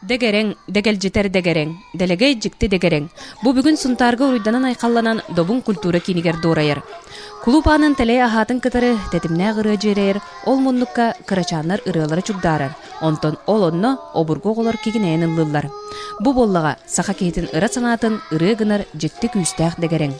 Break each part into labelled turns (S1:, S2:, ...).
S1: Дэгэрэҥ, дэгэлдьитэр дэгэрэҥ, дэлэгэй дьикти дэгэрэҥ. Бу бүгүн Сунтаарга уруйданан-айхалланан Добун культура киинигэр дуорайар. Кулууп аанын тэлэй аһаатын кытары тэтимнээх ырыа дьиэрэйэр, ол муннукка кырачааннар ырыалара чугдаарар, онтон ол онно обургу оҕолор кигинэйэн ыллыыллар. Бу буоллаҕа саха киһитин ыра санаатын ырыа гынар дьикти күүстээх дэгэрэҥ.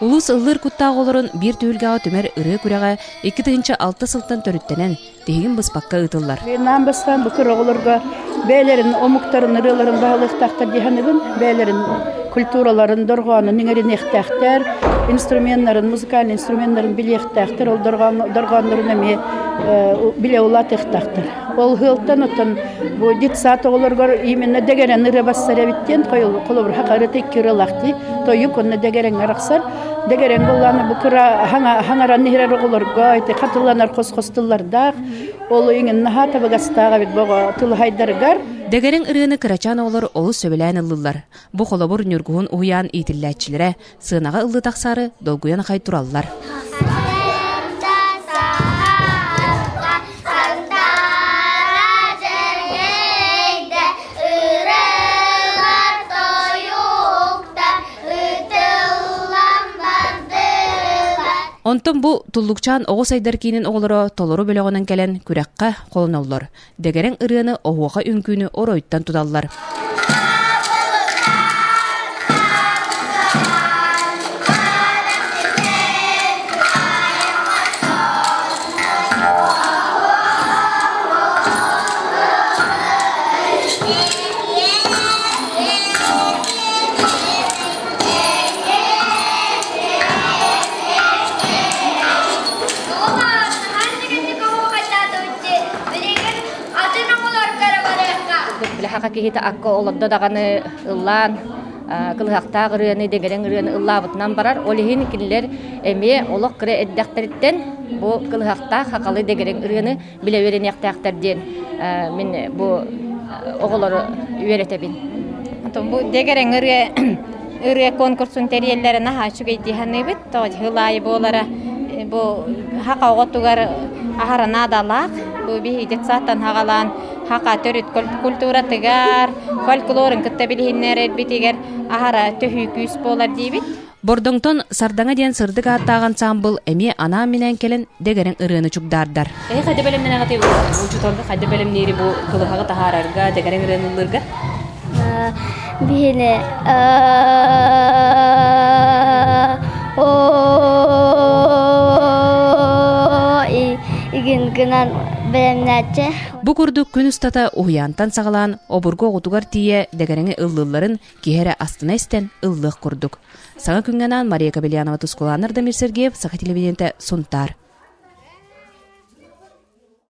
S1: Улуус ыллыыр куттаах оҕолорун биир түһүлгэҕэ түмэр ырыа күрэҕэ 2006 сылтан төрүттэнэн, тиһигин быспакка ыытыллар.
S2: Наан бастаан бу кыра оҕолорго бэйэлэрин омуктарын ырыаларын баһылыахтаахтар дии саныыбын. Бэйэлэрин культураларын, дорҕоонун иҥэриниэхтээхтэр, инструменнарын, музыкальнай инструменнарын билиэхтээхтэр, ол дорҕооннорун эмиэ билэ улаатыахтаахтар. Ол ыалтан оттон бу детсад оҕолоругар именно дэгэрэн ырыа бассар эбит диэн холобур хахарыта икки ырыалаах дии тойук онно дэгэрэҥҥэ арахсар. Дэгэрэҥ буоллаҕына бу кыра хаҥаран иһэрэр оҕолорго ити хатыланар хос-хос тыллардаах, ол иҥин наһаа табыгастаах эбит бу оҕо тылыһайдарыгар.
S1: Дэгэрэҥ ырыаны кырачаан оҕолор олус сөбүлээн ыллыыллар. Бу холобур Ньургуһун уһуйаан иитиллээччилэрэ сыанаҕа ыллыы тахсаары долгуйан ахай тураллар. Онтон бу Туллукчаан оҕо сайдар киинин оҕолоро толору бөлөҕүнэн кэлэн күрэххэ холоноллор, дэгэрэҥ ырыаны оһуоха үҥкүүнү оройуттан туталлар.
S3: Саха киһитэ акка олордо даҕаны ыллаан кылыһахтаах ырыаны, дэгэрэҥ ырыаны ыллаабытынан барар. Ол иһин кинилэр эмиэ олох кыра эрдэхтэриттэн бу кылыһахтаах хахалы дэгэрэҥ ырыаны билэ үөрэниэхтээхтэр диэн мин бу оҕолору үөрэтэбин.
S4: Бу дэгэрэҥ ырыа ырыа конкурсун тэрийэллэрэ наһаа үчүгэй дии саныыбыт. Тоҕо сыл аайы буолара бу хака оҕотугар аһара наадалаах. Бу биһиги детсадтан хаҕалаан хака төрүт культуратыгар, фольклорун кытта билиһиннэрэрбитигэр аһара төһүү күүс буолар диибит.
S1: Бордоҥтон Сардаҥа диэн сырдык ааттаах ансаамбыл эмиэ анаан-минээн кэлэн дэгэрэҥ ырыаны чугдаардар. Эһи хайда бэлэмнэнэҕитий учууталга хайда бэлэмниири бу кылыһаҕы таһаарарга, дэгэрэҥ ырыаны ыллыырга?
S5: Биһини игин гынан бэлэмнээччи.
S1: Бу курдук күн устата уһуйаантан саҕалаан обургу оҕотугар тиийэ дэгэрэҥи ыллыылларын киһи эрэ астына истэн ыллыах курдук. Саҥа күҥҥэ анаан Мария Кобельянова Тускулаана Ардамир Сергеев, Саха телевидениетэ, Сунтаар.